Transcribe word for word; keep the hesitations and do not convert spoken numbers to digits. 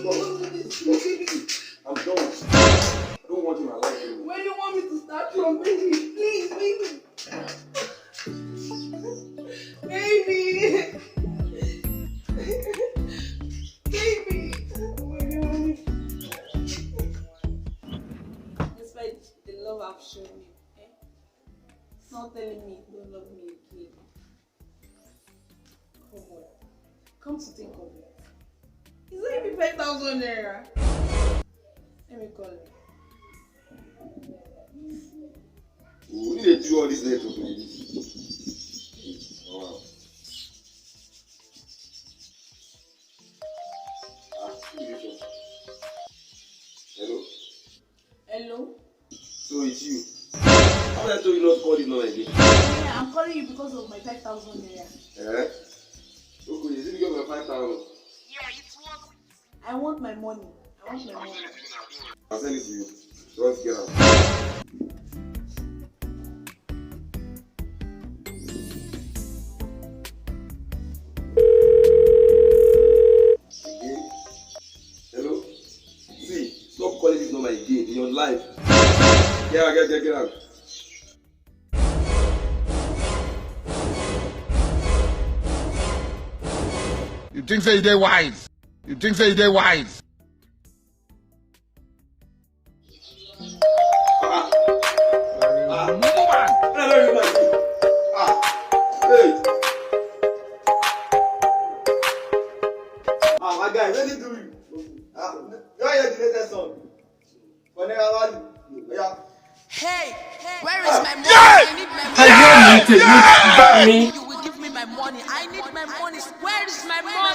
I'm done. I don't want you in my life anymore. Where do you want me to start from, baby? Please, baby. Baby. Baby. Where do you want me? Despite the love I've shown you, eh? It's not telling me you don't love me again. Come on. Come to think of it, is that even five thousand naira? Let me call him. Who dey do all this network like this? Wow. Ah, who dey talk? Hello? Hello? So it's you. How did I tell you not to call this number again? Yeah, I'm calling you because of my five thousand naira. Eh? Okay, is it because of my five thousand? Yeah, it's what? I want my money. I want my money. I'll send it to you. Just get out. Again? Hello? See, stop calling this number again in your life. Get out, get, get, get out. You think say you dey wise? You think say you dey wise? Ah, ah, ah. Woman. Hello, you man. Ah, hey. Ah, my guy, wetin do you? Ah, you hear the latest song? For Naira Marley. Yeah. Hey, where is my money? I need my money. Ayé mi, tèmi bá mi. You will give me my money. I need my money. Where is my money?